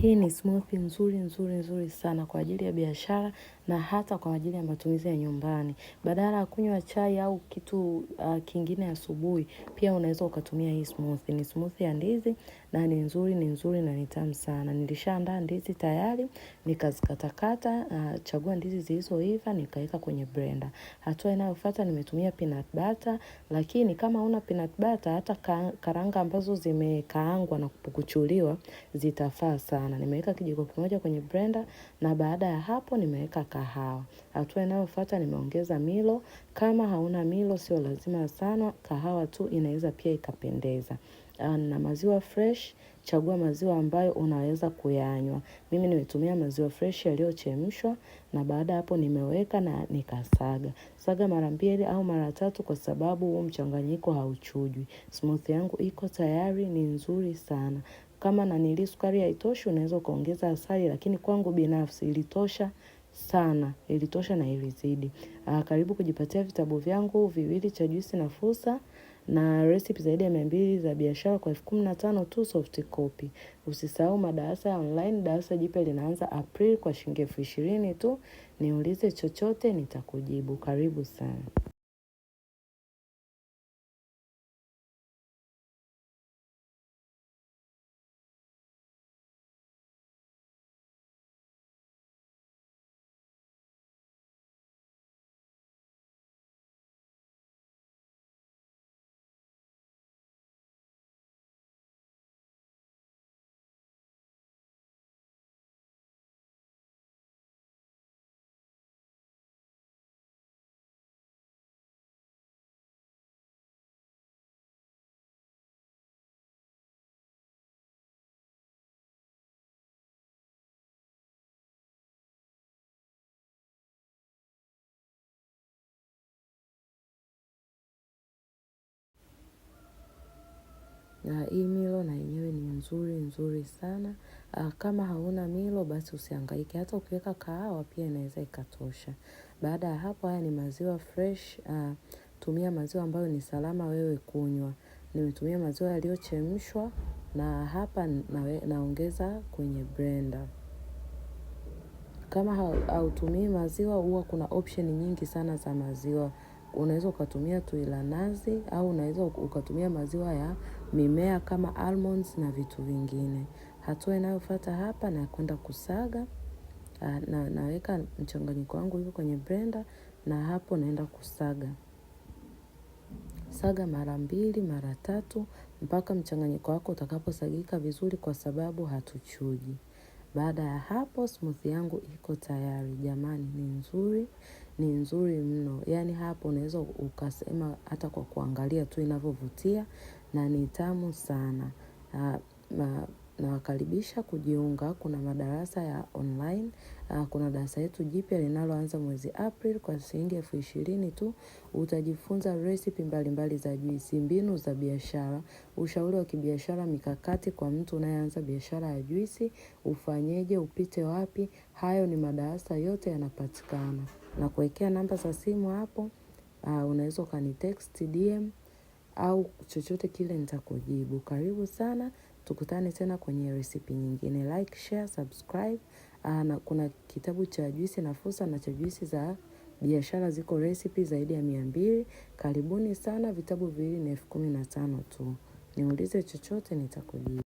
Hii ni smoothie nzuri nzuri nzuri sana kwa ajili ya biashara na hata kwa ajili ya matumizi ya nyumbani. Badala ya kunywa chai au kitu kingine asubuhi, pia unaweza ukatumia hii smoothie. Ni smoothie ya ndizi na ni nzuri, ni nzuri na ni tamu sana. Nilishaandaa ndizi tayari, nikazikatakata, chagua ndizi zilizoiva, nikaweka kwenye blender. Hatua inayofuata nimetumia peanut butter, lakini kama huna peanut butter, hata karanga ambazo zimekaangwa na kupukuchuliwa, zitafaa sana. Nimeweka kijiko kimoja kwenye blender na baada ya hapo nimeweka kahawa. Hatua inayofuata nimeongeza Milo. Kama hauna Milo sio lazima sana, kahawa tu inaweza pia ikapendeza. Na maziwa fresh, chagua maziwa ambayo unaweza kuyanywa. Mimi nimetumia maziwa fresh yaliyochemshwa na baada hapo nimeweka na nikasaga. Saga mara mbili au mara tatu kwa sababu huu mchanganyiko hauchujwi. Smoothie yangu iko tayari, ni nzuri sana. Kama nanili sukari haitoshi unaweza ukaongeza asali, lakini kwangu binafsi ilitosha sana, ilitosha na ilizidi. Karibu kujipatia vitabu vyangu viwili cha Juisi na Fursa na recipe zaidi ya 200 za biashara kwa 15,000 tu soft copy. Usisahau madarasa ya online, darasa jipya linaanza April kwa shilingi 20,000 tu. Niulize chochote nitakujibu. Karibu sana. Na hii Milo na yenyewe ni nzuri nzuri sana. Kama hauna Milo basi usihangaike, hata ukiweka kahawa pia inaweza ikatosha. Baada ya hapo, haya ni maziwa fresh. Tumia maziwa ambayo ni salama wewe kunywa. Nimetumia maziwa yaliyochemshwa na hapa naongeza kwenye blender. Kama hautumii maziwa, huwa kuna option nyingi sana za maziwa. Unaweza ukatumia tui la nazi au unaweza ukatumia maziwa ya mimea kama almonds na vitu vingine. Hatua inayofuata hapa na kwenda kusaga na naweka mchanganyiko wangu hivi kwenye blender na hapo naenda kusaga. Saga mara mbili, mara tatu mpaka mchanganyiko wako utakaposagika vizuri kwa sababu hatuchuji. Baada ya hapo smoothie yangu iko tayari. Jamani, ni nzuri, ni nzuri mno. Yaani hapo unaweza ukasema hata kwa kuangalia tu inavyovutia na ni tamu sana. Nawakaribisha kujiunga, kuna madarasa ya online, kuna darasa yetu jipya linaloanza mwezi April kwa shilingi 20,000 tu. Utajifunza recipe mbalimbali za juisi, mbinu za biashara, ushauri wa kibiashara, mikakati kwa mtu unayeanza biashara ya juisi, ufanyeje, upite wapi. Hayo ni madarasa yote yanapatikana. Na kuwekea namba za simu hapo, unaweza ukanitext DM au chochote kile nitakujibu. Karibu sana, tukutane tena kwenye recipe nyingine. Like, share, subscribe. Na kuna kitabu cha Juisi na Fursa na cha juisi za biashara, ziko recipe zaidi ya 200. Karibuni sana, vitabu viwili ni 15,000 tu. Niulize chochote nitakujibu.